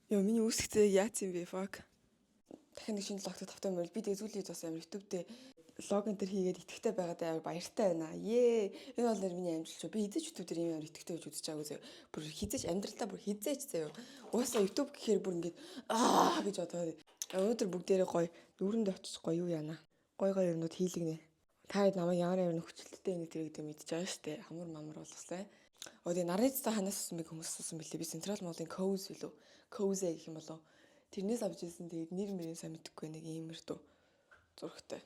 Йоо, миний үсгцээ яац юм бэ, fuck. Дахин нэг шинэ vlog тавтай морил. Би тэгээ зүйлийн бас амар YouTube дээр vlog энэ төр хийгээд итгэвтэй байгаад амар баяртай байна. Ее. Энэ бол нэр миний амжилт шүү. Би хэзээ ч YouTube дээр ийм амар итгэвтэй гэж үзэж байгаагүй заяа. Бүр хэзээ ч амьдралдаа бүр хэзээ ч заяа. Угаасаа YouTube гэхээр бүр ингээд аа гэж бодоод. Өнөөдөр бүгдээрээ гоё нүүрэндээ очиж гоё юу яана. Гоё гоё юмнууд хийлгэнэ. Та хэд намайг ямар ямар нөхцөлттэй энэ тэр гэдэг мэдж байгаа шүү дээ. Хамар мамар болголаа. Оо, тэгээ нарны цэцэн ханаас сусан би хүмүүс сусан бэлээ. Би Central Mall-ын Coles билүү? Coles гэх юм болов. Тэрнээс авч ирсэн. Тэгээд нэр мөрийн сайн мэдэхгүй нэг иймэр дүү зурагтай.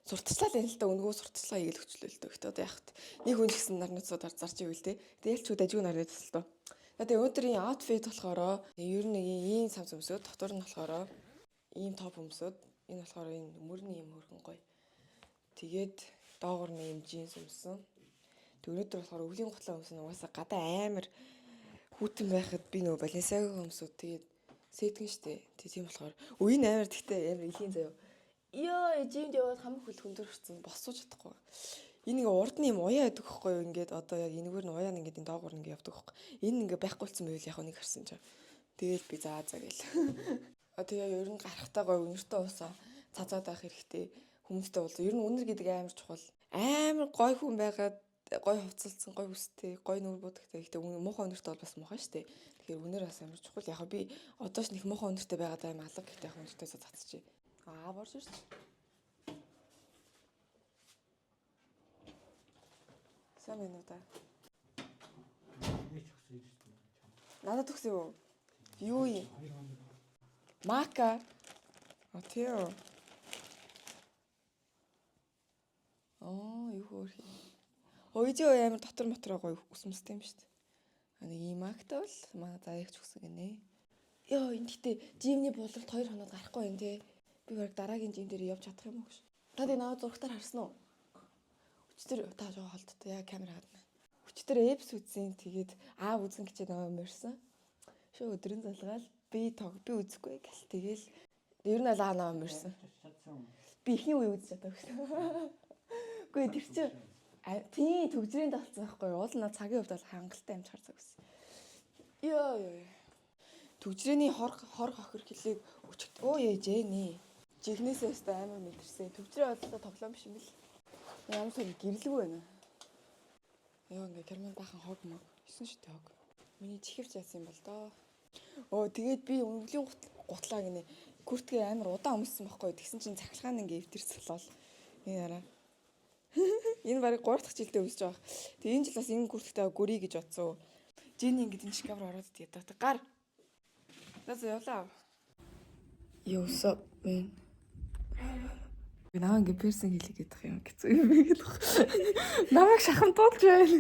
Сурталчлал энэ л да, өнгөө сурталчлаа хийгээл хөчлөө л дөө. Гэтэ одоо яах вэ? Нэг хүн ч гэсэн нарны цэцэн зарж ивэл те. Тэгээд ялч үдажгүй нарны цэцэл дөө. Тэгээ өнөөдрийн outfit болохоор ер нь нэг ийм сав өмсөөд, дотор нь болохоор ийм топ өмсөөд, энэ болохоор энэ мөрний ийм хөрхөн гоё. Тэгээд доогор нь ийм джинс өмсөн. Тэг өнөөдөр болохоор өвлийн гутлаа өмсөн. Угаасаа гадаа амар хүүтэн байхад би нөгөө Balenciaga өмсөд тэгээд сэтгэн штэ. Тэг тийм болохоор үе энэ амар тэгтээ амар ихийн заяа. Йоо, gym д яваад хамаг хөл хөндөр хүрсэн. Босууж чадахгүй. Энэ ингээ урд нь юм уяа байдаг хөхгүй юу? Ингээд одоо яг энэгээр нь уяа нь ингээд энэ доогуур ингээ явдаг хөхгүй. Энэ ингээ байхгүй болсон байвал яг нэг харсан чинь. Тэгэл би заа заа гэл. А тэгээ ер нь гарахтаа гоё үнэртэй уусаа цацаад байх хэрэгтэй. Хүмүүстэй уулзах. Ер нь үнэр гэдэг амар чухал. Амар гоё хүн байгаад гоё хувцалцсан, гоё үстэй, гоё нүр будагтай. Гэхдээ муухай үнэртэй бол бас муухай штэ. Тэгэхээр үнэр бас амар чухал. Яг би одоо ч нэг муухай үнэртэй байгаад амар алга. Гэхдээ яг үнэртэй цацчих. Аа, борж ирч. Сайн байна уу та? Надад төгсөн юу? Юу юм? Мака. А, тийм. Аа, юу хөөх юм. Ой, зөө амар дотор мотороо гоё үсмэстэй юм шүү дээ. А нэг ийм мактай бол манай заяагч өгсөн гинэ. Йоо, энэ гэтээ gym ний буулгалт 2 хоноод гарахгүй юм те. Би баг дараагийн gym дээр явж чадах юм уу гэж. Та тэгээ наваа зурагтаар харсан уу? Өчтөр та жоо холдтой яа камер гадна. Өчтөр эпс үзсэн, тэгээд аав үзэн гэж наваа морьсон. Шөө өдрийн залгаал би тог би үзэхгүй гэл тэгэл ер нь алаа наваа морьсон. Би эхний үе үзэж чадаагүй гэсэн. Үгүй, тэр чинь тийм төгжрийн талцсан байхгүй юу? Уул нь цагийн хувьд бол хангалттай амжихар цаг байсан. Йоо ёо. Түгжрээний хор хор хохир хилийг өчгт. Өө ээжээ. Жигнэсээ өстой амар мэдэрсэн. Түгжрээ боллоо тоглоом биш юм бэл. Ямар ч гэрлгүй байна. Йоо, ингээ герман баахан хог мог. 9 шít хог. Миний чихвч яасан юм бол доо. Өө, тэгээд би өвлийн гутлаа гинэ. Күртгээ амар удаан өмссөн байхгүй. Тэгсэн чинь цахилгаан ингээ эвдэрсэн лол. Энэ араа. Энэ барыг 3 дахь жилдээ өмсөж байгаа. Тэгээ энэ жил бас энэ күртгтэй гөрий гэж бодсон. Жени ингээд энэ шкаф руу ороод идэв. Гар. За за, явлаа. Yo, what's up, man? Би наваа ингээ piercing хийлээ гэдэг юм хэцүү юм бэ гэх. Намайг шахамтуулж байна.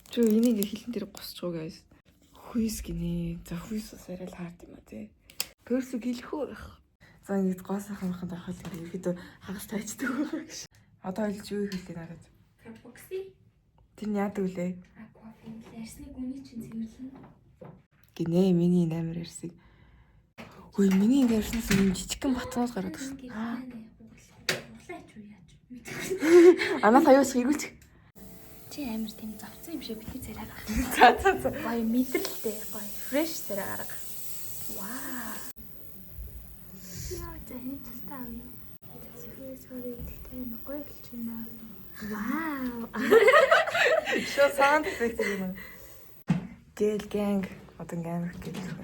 Чүү энийг ингээ хилэн дээр гусчихоо, guys. Хүйс гинэ. За, хүйс бас арай л hard юм а тий. Piercing хийлэх үү? За, ингээд гоо сайхан маханд ороход ерөөдөө хагас тайчдаг байгаа гэж. Одоо ойлж юу хэлээ надад? Carboxy. Тэр нь яадаг вүлээ? Aquafin арьсны гүний чинь цэвэрлэнэ. Гинэ, миний энэ амар арьсыг. Хөөе, миний ингэ арьснаас юм жижигхэн батнууд гараад ирсэн. Углаач уу яаж мэдгүй. Анаас аюус эргүүлчих. Чи амар тийм зовцсон юм шиг битгий царай гарга. За за за. Гоё мэдрэлтэй, гоё fresh царай гарга. Вау. Яа, за энэ тустай авъя. За, sorry, тэгтээ нэг гоё болчихно. Вау. Шо sound effect юм. Гэл gang одоо ингээ амар гэл ирэх.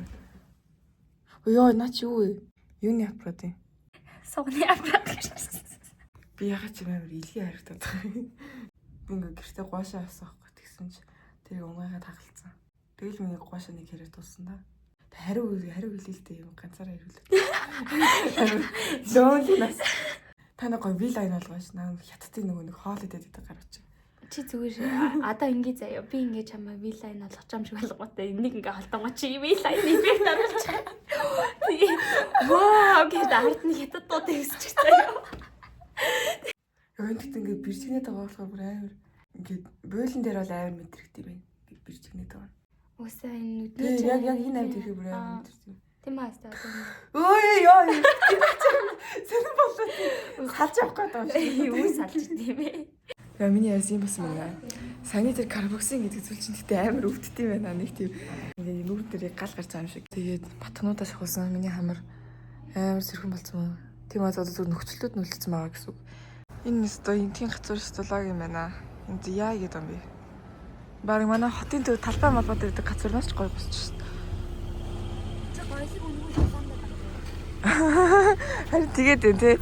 Ёо, наа чи юу вэ? Юуны аппарат юм? Сугны аппарат гэж. Би ягаад ч юм амар илгээ харагдаад байгаа юм. Би ингээ гэртээ гуашаа авсан байхгүй, тэгсэн чи тэрийг унгаагаад хагалцсан. Тэгэл миний гуашаа нэг хэрэг тулсан да. Тэг хариу хариу хэлээлтэй юм ганцаараа ирүүлээ. Loneliness. Та нэг гоё V-line болгоош. Наа хятадын нөгөө нэг хоол идээд идэг гарч. Чи зүгээр одоо ингэ заяа. Би ингэ чамаа V-line олгож юм шиг болгоотой. Энийг ингээ холдонгоо чи V-line эффект оруулж. Тэгээ вау гэж ард нь хятадууд хэвсчих заяа. Яа, энэ гэхдээ ингээ биржигнээд байгаа болохоор бүр амар ингээд бөөлөн дээр бол амар мэдрэгт юм байна. Ингээд биржигнээд байгаа. Үсээ энэ нүдний Тэгээ яг яг энэ амт ирэхээр бүр амар мэдэрч юм. Тийм аа стаа. Өө ёо. Сонир болоо. Салж явах гээд байгаа юм шиг. Юу салж идэв юм бэ? Яа, миний яс юм бас юм байна. Саяны тэр карбоксин гэдэг зүйл чинь гэтээ амар өвддөг юм байна. Нэг тийм ингээ нүрэн дээр яг гал гарч байгаа юм шиг. Тэгээд батгнуудаа шахуулсан миний хамар амар сэрхэн болсон мөн. Тийм аа одоо зүгээр нөхцөлтөд нүлдсэн байгаа гэсэн үг. Энэ өстой энтхийн гацуур өстой лог юм байна. Энд яа гэдэг юм бэ? Бараг манай хотын төв талбай малбай дээр байдаг гацуурнаас ч гоё босч шээ. Чи гоёлыг өнгөө шалаандаа. Харин тэгээд байна те.